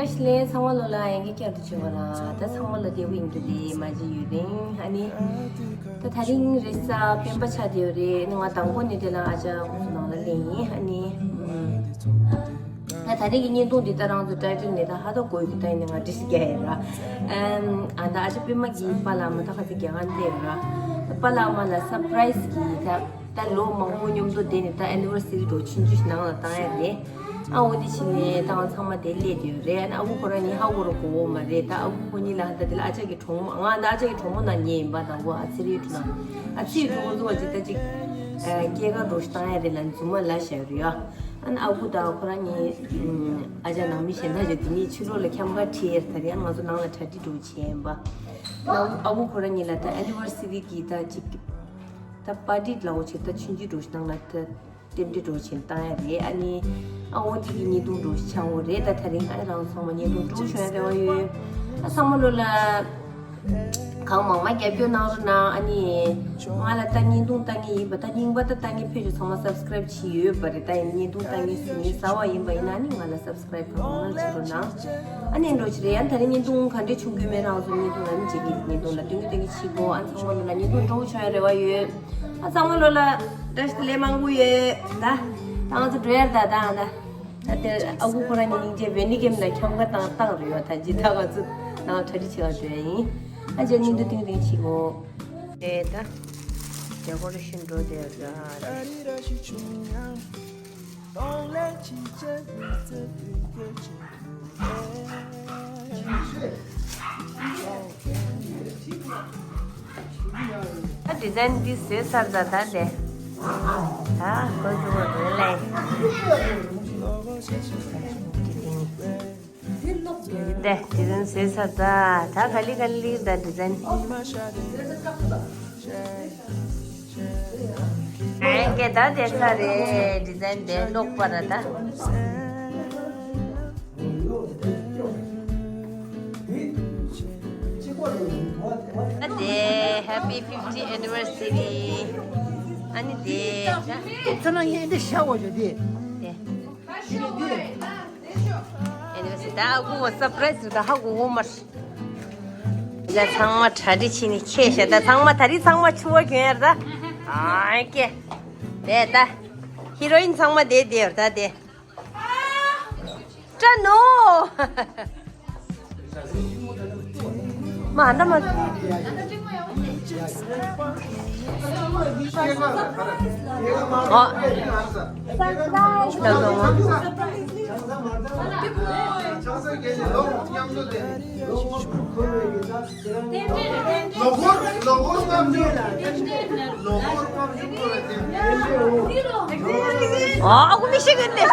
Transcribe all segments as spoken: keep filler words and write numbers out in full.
ཨ་ཤི་ལེ། ཚང་མ་ལོ་ལ་ཡང་གི་བསྐྱར་དུ་བྱུང་བ་ལ། ད་ཚང་མ་ལ་བདེ་པོ་ཡིན་གྱི་རེད། མ་བརྗེད་ཡོད་རེད། ཨ་ནི་ད་དེ་རིང་རེས་གཟའ་སྤེན་པ་ཆགས་བསྡད་ཡོད་རེད། ཨ་ནི་ང་དང་པོ་ནས་དེ་ལ་ཨ་ཅག་ཁོང་ཚོ་ནང་ལ་སླེབས་ཡིན། ཨ་ནི་ད་དེ་རིང་གི་བརྙན་ཐུང་འདི་ད་རང་ཚོ་ཊའི་ཊལ་ནས་ད་ཧ་ད་གོ་གི། ད་ཡིན་ནའི་ང་བྲིས་རྒྱག་ཡ་ར། ཨ་ད་ཨ་ཅག་པད་མ་གི་པཱ་ལགས་མ་ད་ཁ་ཚིག་རྒྱག་ག་འདི་ར། པཱ་ལགས་མ་ལ་སར་པ་རའི་སི་གི་ད། ད་ལོ་མང་པོ་མཉམ་དུ་བསྡད་ནས་ད་ཨེ་ནི་ཝར་སི་རི་འདྲ་བོ་ཆུང་ཆུང་ཞིག་ནང་ལ་བཏང་ཡ་རེད། ཨ་འོ་དེ་བྱས་ནས་ད་ང་ཚང་མ་དེ་སླེབས་བསྡད་ཡོད་རེད། ཨ་ནི་ཨ་ཁུ་ཁོ་རང་གཉིས་ཧ་གོ་ར་གོ་གོ་མ་རེད། ད་ཨ་ཁུ་ཁོ་གཉིས་ལ་ད་དེ་ལ་ཨ་ཅག་གི་གྲོགས་མོ། ང་ད་ཨ་ཅག་གི་གྲོགས་མོ་ནང་ཉལ་ཡིན་པ། དང་པོ་ཨ་ཚེ་རིང་ཁྲོད་ནང་། ཨ་ཚེ་རིང་ཁྲོད་ཁོ་ཚོ་བ་ཅིག་ད་ཅིག་ཨ་སྐྱེས་སྐར་འདྲ་བོ་ཞིག་བཏང་ཡ་རེད་ལབ་མཛུབ་མོ་ལ་བཞག་ཡོད་རེད་ཡ། ཨ་ནི་ཨ་ཁུ་དང་ཁོ་རང་གཉིས་ཨ་ཅག་ནང་མི་གཞན་དག་ཅིག་དེ་གཉིས་ཕྱི་ལོགས་ལ་འཁྱམ་ག་ཁྲིད་ཡ་རེད། ད་རེས་ང་ཚོ་ནང་ལ་གྲ་སྒྲིག་འདྲ་བོ་བྱས་ཡིན་པ། ཨ་ཁུ་ཁོ་རང་གཉིས་ལ་ད་ཨེ་ནི་ཝར་སི་རི་གི་ད་ཅིག་ད་པར་ཊི་ལབ་དགོས་ཆེ། ད་ཆུང་ཆུང་འདྲ་བོ་ཞིག་ནང་ལ་ད་རྟེན་འབྲེལ་འདྲ་བོ་ཞིག་བཏང་ཡ་རེད། ཨ་ནི་ཨ་འོ་དེ་གི་བརྙན་ཐུང་འདྲ་བོ་ཞིག་ཆགས་ཡོད་རེད། ད་དེ་རིང་ཨ་ནི་རང་ཚང་མ་བརྙན་ཐུང་སྤྲོ་བོ་བྱུང་ཡ་རེ་བ་ཡོད། ཨ་ཚང་མ་ལོ་ལ་གང་མང་མང་རྒྱབ་སྐྱོར་གནང་རོགས་གནང་། ཨ་ནི་ང་ལ་ད་བརྙན་ཐུང་ལྟ་མཁན་ཡིན་པ། ད་རྙིང་པ་ད་ལྟ་མཁན་ཕེབས་བྱུང་། ཚང་མ་སབ་སི་ཀ་རའིབ་བྱས་ཡོད་པ་རེད། ད་ཡིན་བརྙན་ཐུང་ལྟ་མཁན་གཟིགས་མཁན་གསར་པ་ཡིན་པ་ཡིན་ན་ཨ་ནི་ང་ལ་སབ་སི་ཀ་རའིབ་གང་མང་མང་བྱེད་རོགས་གནང་། ཨ་ནི་འདྲ་བོ་ཞིག་རེད། ཡང་ད་རིང་བརྙན་ཐུང་ག་འདྲ་བྱུང་གི་མེད་རང་ཚོ་བརྙན་ཐུང་ལ་ནི་བྱེད་ཀྱི་བརྙན་ཐུང་ལ་སྟོན་གྱི་སྟོན་གྱི་བྱེད་དགོས། ཨ་ཚང་མ་ལོ་ལ་བརྙན་ཐུང་སྤྲོ་བོ་བྱུང་ཡ་རེ་བ་ཡོད། ཨ་ཚང་མ་ལོ་ལ་བཀྲ་ཤིས་བདེ་ལེགས་མང་པོ་ཡོད། ད་ད་ང་ཚོ་འགྲོ་ཡ་རེད། ད་ད་ད་ད་དེར་ཨ་ཁུ་ཁོ་རང་གཉིས་སྙིང་རྗེ། བེ་ནི་ཀེམ་ལ་འཁྱམ་ག་བཏང་བཏང་རེད་ཡོད། ད་ཅི་ད་ང་ཚོ་ནང་གྲ་སྒྲིག་བྱེད་ག་འགྲོ་ཡ་ཡིན། ཨ་ཅག་བརྙན་ཐུང་ཏིང་ཏིང་བྱེད་དགོས། དེ་ད་ཌེ་ཀོ་རེ་ཤན་འགྲོ་དེ་ར། ད་ཌི་ཛའིན་འདི་བཟོས་ཚར་ད། ད་ལས་ད་ཁོ་ཚོ་རེ་ལས། ད་ཌི་ཛའིན་བཟོས་ཚར་ད། ད་ག་ལེ་ག་ལེ་ད་ཌི་ཛའིན། ཨེ་ཀེ་ད་དེ་ཚར་རེད། ཌི་ཛའིན་དེ་ཀློག་པ་ར་ད། ཨ་དེ་Happy fiftieth anniversary། ཨ་ནི་དེ་ད་ཚ་ན་ངས་འདི་ཤ་བོ་ཡོད་དེ། དེ་དེ་དེ་ཨ་ནི་ད་ཨ་ཁུ་བ་སར་པ་རའི་སི་རེད། ད་ཧ་གོ་གོ་མ་རེད། ད་ཚང་མ་གྲ་སྒྲིག་བྱས་ནས་ཁྱེད་ཤ་ད་ཚང་མ་ད་རིང་ཚང་མ་ཕྱུ་པ་གྱོན་ཡ་རེད་ད། ཨ་ཀེ་དེ་ད་ཧི་རོ་ཡིན་ཚང་མ་དེ་དེ་ཡོད་ད་དེ། ཀྲ་ནོ། མ་ཨ་འདྲ་མ། ཨོ། ལགས་སོ། ལོ་འཁོར་ལོ་འཁོར་རྔམ་བྱུང་། ལོ་འཁོར་རྔམ་བྱུང་དགོས་པའི་དེ། ཨ་ཁུ་མི་ཤེས་གི་ནས་ད། ཨ།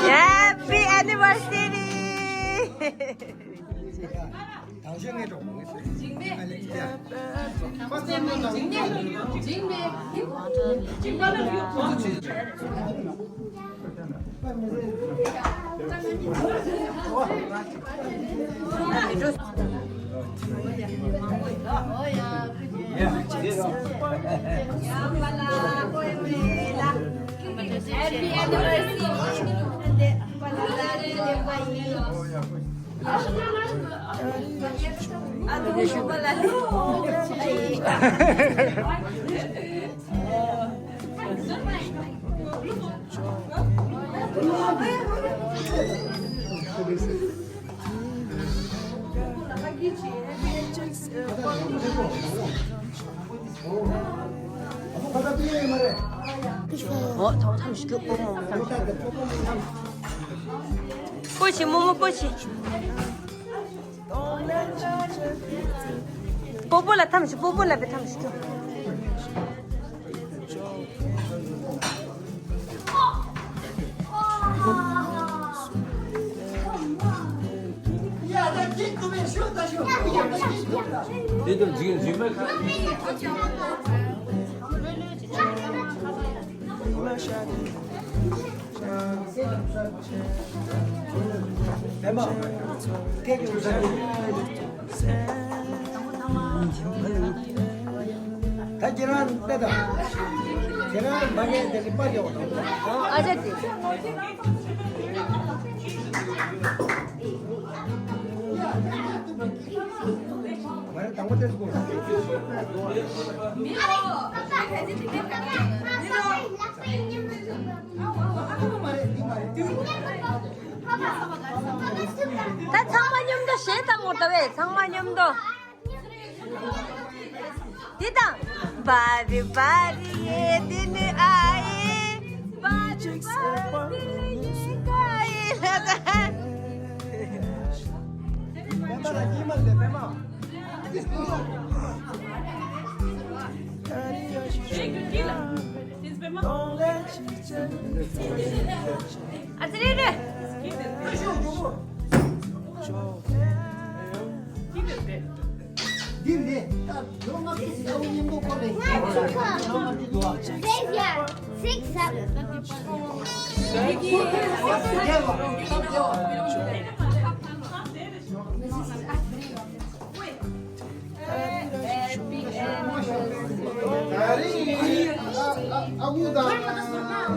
Happy anniversary! ཨོ་ཐང་ཐང་ཞིག་གི་ཨོ་མོ་ཐང་། པོ་ཆི་མོ་མོ་པོ་ཆི། པོ་པོ་ལ་ཐམས་ཤིག་པོ་པོ་ལ་བེ་ཐམས་ཤིག་དེ་དང་འཇིགས་འཇིགས་མེད། ད་ཁྱེད་རང་ལྟ་དང་། ཁྱེད་རང་མ་ངེས་དེ་ནི་པ་རྒྱག་པ་དང་། ཨ་ཅག་དེ། མ་རེད་དང་པོ་དེ་སུ། ད་ཚང་མ་མཉམ་དུ་གཞས་བཏང་དགོས་ད་བས། ཚང་མ་མཉམ་དུ། འདི་དང་། བ་རི་བ་རི་ཡེ་འདི་ནི་ཨ་ཡེ། བ་རི་བ་རི་ཡེ་ཀ་ཡེ་ལ་ད། ཨ་ཙི་རེ་རེ། འདི་ནི་ད་ལོ་ལྔ་བཅུ་ཟླ་བ་མཉམ་དུ་འཁོར་བའི་ང་ཚོ་ལོ་ལྔ་བཅུ་འདུག་ཨ། Six years, six years.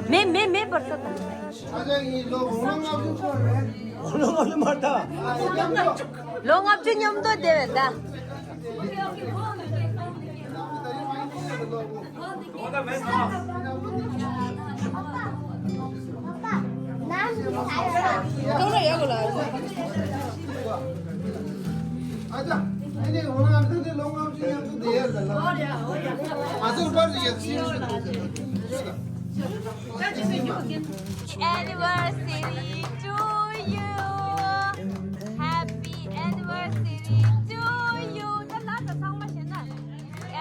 མེ་མེ་མེ་བར་ས་དང་། ལོ་ལྔ་བཅུ་མ་ད། ལོ་ལྔ་བཅུ་མཉམ་དུ་བསྡད་པས་ད། Anniversary to you. Happy anniversary to you. ད་ལ་ད་ཚང་མ་ཤེས་ན།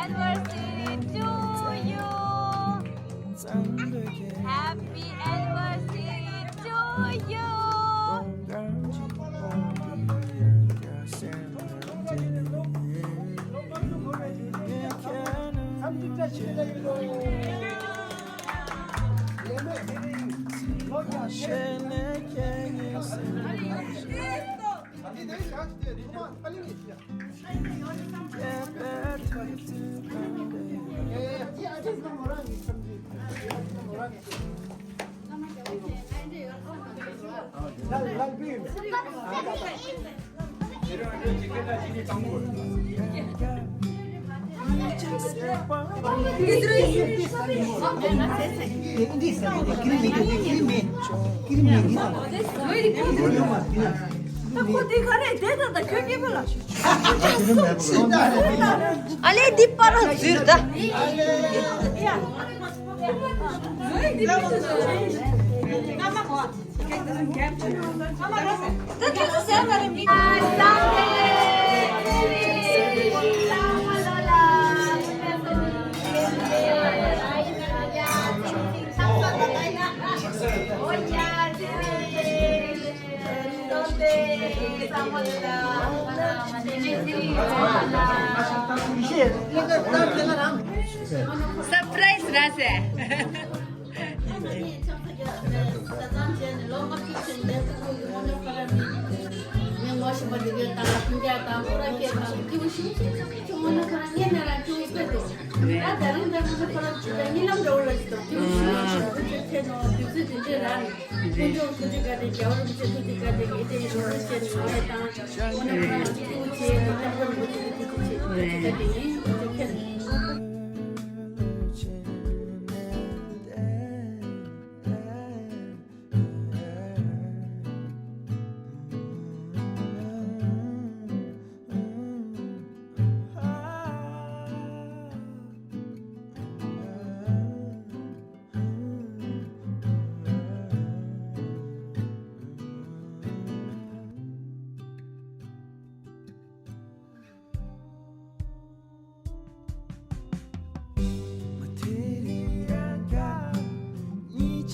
Anniversary to you. Happy anniversary to you. ཨ་ལེ་འདི་པར་ཟུར་ད། Surprise ར་ཟེ།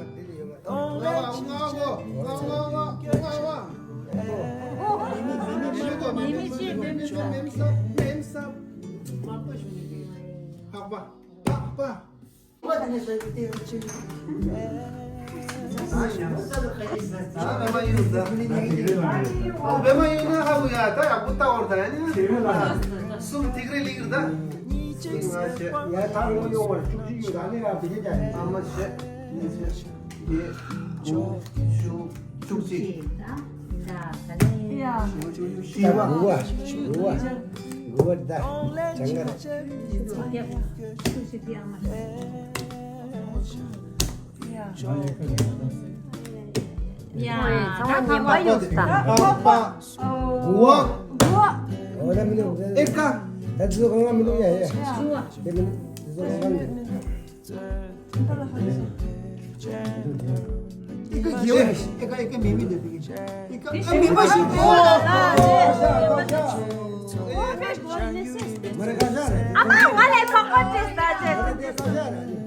ཨ་བེ་མ་ཡོད་ན་ཧ་གོ་ཡ། ད་ཡག་པོ་ལྟ་བར་ད་ཡ་ནི་གསུམ་ཐིག་རེ་ལིག་རེ་ད། གསུམ་ལྔ་བཅུ། ཡ་ད་རུང་ཡོང་བར་བཅུ་གཅིག་ཡོད། ད་ནི་ཡ་བེ་ཀྱ་ནི། ཨ་མ་བྱས། གཉིས་བྱས། བཅུ་བཅུ་གཅིག་ཡ། བཅུ་བཅུ་བཅུ་བཅུ་བཅུ་བཅུ་དགུ་བ། དགུ་བ། དགུ་བ་ད། ཅང་ག་ད། ཡ། ད་ཁ་བ་ཡོད་ད། ཨ་པ། དགུ་བ། དགུ་བ། ཨེ་ཀ། ད་ཚོ་གང་ག་མི་འདུག་ཡ་ཡ། དགུ་བ། དེ་མི་འདུག་དེ་ཚོ་གང་ག་མི་འདུག་ཨེ་ཀ་ཡོད་རེད། ཨེ་ཀ་ཨེ་ཀ་མི་མི་འདུག་ཨེ་ཀ་མི་མི་ཞིག་གོ། མ་རེད་ག་ཤ་རེད། ཨ་མ་ང་ལས་ཁོག་པ་དེ་ལྟ་ཅེ། མ་རེད་དེ་ག་ཤ་རེད།